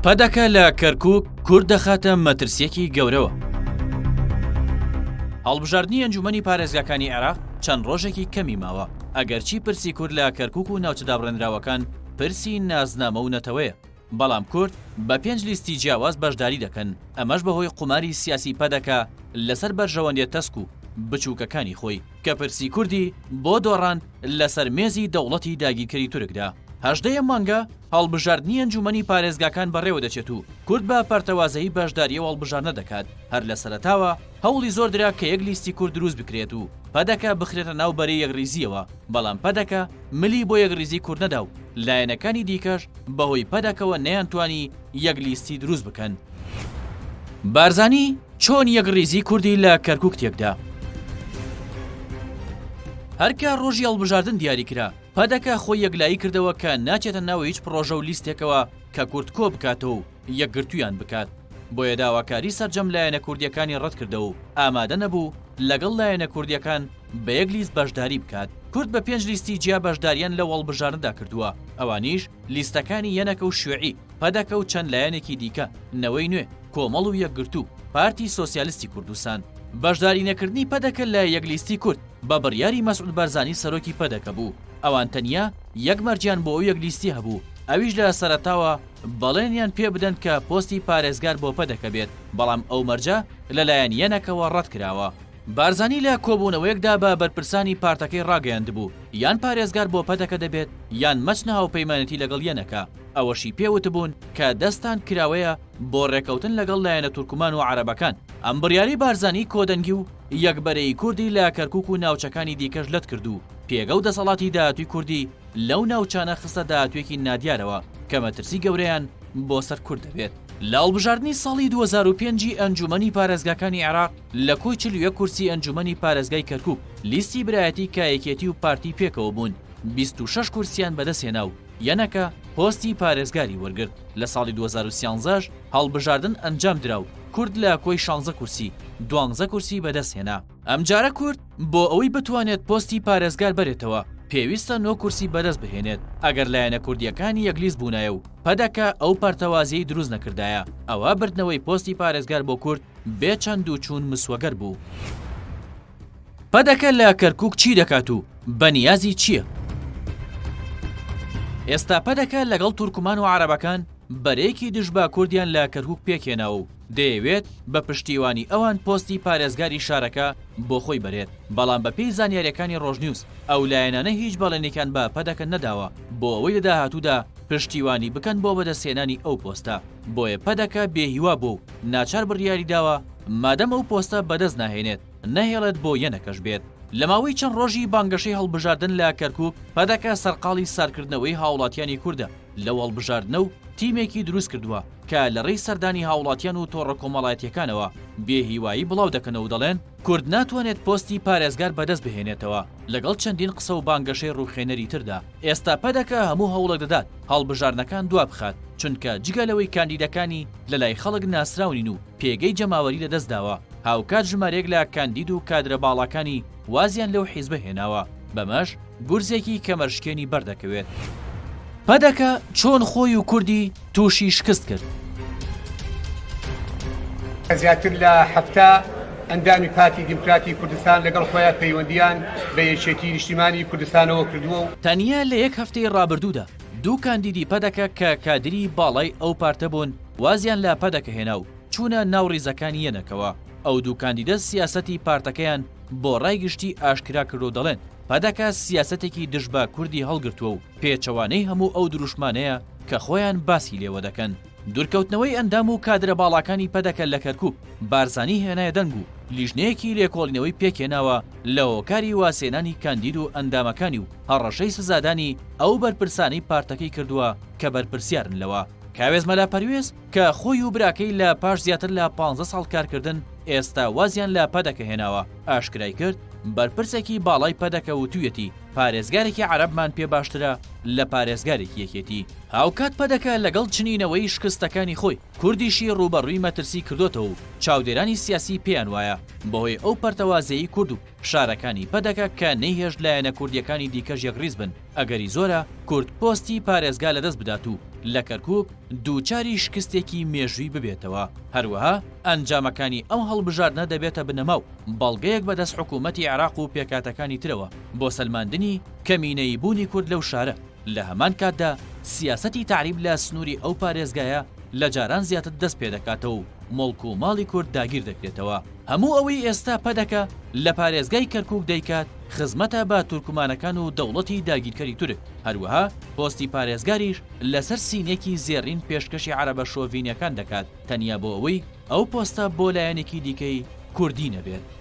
پەدەکە لە کەرکوک کورد دەخاتە مەترسییەکی گەورەوە. هەڵبژاردنی ئەنجومەنی پارێزگاکانی عێراق چەند ڕۆژێکی کەمی ماوە، ئەگەرچی پرسی کورد لە کەرکوک و ناوچە دابڕێنراوەکان پرسی نازنامە و نەتەوەیە، بەڵام کورد بە پێنج لیستی جیاواز بەشداری دەکەن، ئەمەش بەهۆی قوماری سیاسی پەدەکە لەسەر بەرژەوەندیە تەسک و بچوکەکانی خۆی، کە پرسی کوردی بۆ دۆڕاند لەسەر مێزی دەوڵەتی داگیرکەری تورکدا. 18 ی ئەم مانگە هەڵبژاردنی ئەنجومەنی پارێزگاکان بەڕێوەدەچێت و کورد بە پەرتەوازەیی بەشداری ئەو هەڵبژاردنە دەکات، هەر لە سەرەتاوە هەوڵی زۆر درا کە یەک لیستی کورد دروست بکرێت و پەدەکە بخرێتە ناو بەرەی یەکڕیزییەوە، بەڵام پەدەکە ملی بۆ یەکڕیزی کورد نەدا و لایەنەکانی دیکەش بەهۆی پەدەکەوە نەیانتوانی یەک لیستی دروست بکەن. بارزانی چۆن یەکڕیزی کوردی لە کەرکوک تێکدا؟ هەرکە ڕۆژی هەڵبژاردن دیاریکرا، پەدەکە خۆی یەکلایی کردەوە کە ناچێتە ناو هیچ پڕۆژە و لیستێکەوە کە کورد کۆ بکاتەوە و یەکگرتوویان بکات، بۆیە داواکاری سەرجەم لایەنە کوردییەکانی ڕەتکردەوە و ئامادە نەبوو لەگەڵ لایەنە کوردییەکان بە یەک لیست بەشداری بکات. کورد بە پێنج لیستی جیا بەشداریان لەو هەڵبژاردنەدا کردووە، ئەوانیش لیستەکانی یەنەکە و شیوعی، پەدەکە و چەند لایەنێکی دیکە، نەوەی نوێ، کۆمەڵ و یەکگرتوو، پارتی سۆسیالستی کوردستان. بەشداری نەکردنی پەدەکە لە یەک لیستی کورد بە بڕیاری مەسعود بارزانی سەرۆکی پەدەکە بوو، ئەوان تەنیا یەک مەرجیان بۆ ئەو یەک لیستیە هەبوو، ئەویش لە سەرەتاوە بەڵێنیان پێ بدەن کە پۆستی پارێزگار بۆ پەدەکە بێت، بەڵام ئەو مەرجە لەلایەن یەنەکەوە ڕەتکراوە. بارزانی لە کۆبوونەوەیەکدا بە بەرپرسانی پارتەکەی ڕاگەیاندبوو، یان پارێزگار بۆ پەدەکە دەبێت یان مەچنە هاوپەیمانێتی لەگەڵ یەنەکە، ئەوەشی پێ وتبوون کە دەستان کراوەیە بۆ ڕێکەوتن لەگەڵ لایەنە تورکمان و عەرەبەکان. ئەم بڕیارەی بارزانی کۆدەنگی و یەکبەرەیی کوردی لە کەرکوک و ناوچەکانی دیکەش لەت کرد و پێگە و دەسەڵاتی داهاتووی کوردی لەو ناوچانە خستە داهاتوویەکی نادیارەوە کە مەترسی گەورەیان بۆ سەر کورد دەبێت. لە هەڵبژاردنی ساڵی 2005 ی ئەنجوومەنی پارێزگاکانی عێراق لە کۆی 41 کورسی ئەنجوومەنی پارێزگای کەرکوک لیستی برایەتی کە یەکێتی و پارتی پێکەوە بوون 26 کورسیان بەدەستهێنا و یەنەکە پۆستی پارێزگاری وەرگرت. لە ساڵی 2013 ش هەڵبژاردن ئەنجامدرا و کورد لە کۆی شانزە کورسی دوانزە کورسی بەدەستهێنا. ئەمجارە کورد بۆ ئەوەی بتوانێت پۆستی پارێزگار بەرێتەوە پێویستە نۆ کورسی بەدەست بهێنێت، ئەگەر لایەنە کوردییەکانی یەکلیست بوونایە و پەدەکە ئەو پەرتەوازیەی دروست نەکردایە ئەوا بردنەوەی پۆستی پارێزگار بۆ کورد بێ چەند و چوون مسوەگەر بوو. پەدەکە لە کەرکوک چی دەکات و بەنیازی چییە؟ ئێستا پەدەکە لەگەڵ تورکمان و عەرەبەکان بەرەیەکی دژ بە کوردیان لە کەرکوک پێکهێناوە و دەیەوێت بە پشتیوانی ئەوان پۆستی پارێزگاری شارەکە بۆ خۆی بەرێت، بەڵام بەپێی زانیارییەکانی ڕۆژنیوز ئەو لایەنانە هیچ بەڵێنێکیان بە پەدەکە نەداوە بۆ ئەوەی لە داهاتوودا پشتیوانی بکەن بۆ بەدەستهێنانی ئەو پۆستە، بۆیە پەدەکە بێهیوا بووە و ناچار بڕیاریداوە مادەم ئەو پۆستە بەدەست ناهێنێت نەهێڵێت بۆ یەنەکەش بێت. لە ماوەی چەند ڕۆژی بانگەشەی هەڵبژاردن لە کەرکوک، پەدەکە سەرقاڵی سارکردنەوەی هاوڵاتیانی کوردە لەو هەڵبژاردنە و تیمێکی دروستکردووە کە لە ڕێی سەردانی هاوڵاتیان و تۆڕە کۆمەڵایەتییەکانەوە بێ هیوایی بڵاو دەکەنەوە و دەڵێن کورد ناتوانێت پۆستی پارێزگار بەدەست بهێنێتەوە لەگەڵ چەندین قسە و بانگەشەی ڕووخێنەری تردا. ئێستا پەدەکە هەموو هەوڵێک دەدات هەڵبژاردنەکان دوابخات، چونکە جگە لەوەی کاندیدەکانی لەلای خەڵک ناسراو نین و پێگەی جەماوەری لەدەستداوە، هاوکات ژمارەیەک لە کاندید و کادرە باڵاکانی وازیان لەو حیزبە هێناوە، بەمەش گورزێکی کەمەرشکێنی بەردەکەوێت. پەدەکە چۆن خۆی و کوردی تووشی شکست کرد؟ زیاتر لە 70 ئەندامی پارتی دیموکراتی کوردستان لەگەڵ خۆیان پەیوەندییان بە یەکێتی نیشتیمانی کوردستانەوە کردووە و. تەنیا لە یەک هەفتەی ڕابردوودا دوو کاندیدی پەدەکە کە کادری باڵای ئەو پارتە بوون وازیان لە پەدەکە هێنا و چوونە ناو ڕیزەکانی یەنەکەوە. ئەو دوو کاندیدە سیاسەتی پارتەکەیان بۆ ڕای گشتی ئاشکرا کرد و دەڵێن، پەدەکە سیاسەتێکی دژ بە کوردی هەڵگرتووە و پێچەوانەی هەموو ئەو دروشمانەیە کە خۆیان باسی لێوە دەکەن. دوورکەوتنەوەی ئەندام و کادرە باڵاکانی پەدەکە لە کەرکوک، بارزانی هێنایە دەنگ و لیژنەیەکی لێکۆڵینەوەی پێکهێناوە لە هۆکاری وازهێنانی کاندید و ئەندامەکانی و هەڕەشەی سزادانی ئەو بەرپرسانەی پارتەکەی کردووە کە بەرپرسیارن لەوە. کاوێز مەلا پەروێز کە خۆی و براکەی لە پاش زیاتر لە پانزە ساڵ کارکردن ئێستا وازیان لە پەدەکە هێناوە، ئاشکرای کرد، بەرپرسێکی باڵای پەدەکە وتویەتی پارێزگارێکی عەرەبمان پێ باشترە لە پارێزگارێکی یەکێتی. هاوکات پەدەکە لەگەڵ چنینەوەی شکستەکانی خۆی. کوردیشی ڕووبەڕووی مەترسی کردۆتەوە و چاودێرانی سیاسی پێیان وایە بەهۆی ئەو پەرتەوازەیی کورد و فشارەکانی پەدەکە کە نەیهێشت لایەنە کوردییەکانی دیکەش یەکڕیز بن، ئەگەری زۆرە کورد پۆستی پارێزگا لەدەست بدات و لە کەرکوک دووچاری شکستێکی مێژووی ببێتەوە. هەروەها ئەنجامەکانی ئەم هەڵبژاردنە دەبێتە بنەما و بەڵگەیەک بەدەست حکوومەتی عێراق و پێکهاتەکانی ترەوە بۆ سەلماندنی کەمینەیی بوونی کورد لەو شارە. لە هەمان کاتدا سیاسەتی تەعریب لە سنووری ئەو پارێزگایە لە جاران زیاتر دەست پێدەکاتەوە و موڵک و ماڵی کورد داگیر دەکرێتەوە. هەموو ئەوەی ئێستا پەدەکە لە پارێزگای کەرکوک دەیکات خزمەتە بە تورکمانەکان و دەوڵەتی داگیرکەری تورک، هەروەها پۆستی پارێزگاریش لەسەر سینیەکی زێڕین پێشکەشی عەرەبە شۆڤینیەکان دەکات تەنیا بۆ ئەوەی ئەو پۆستە بۆ لایەنێکی دیکەی کوردی نەبێت.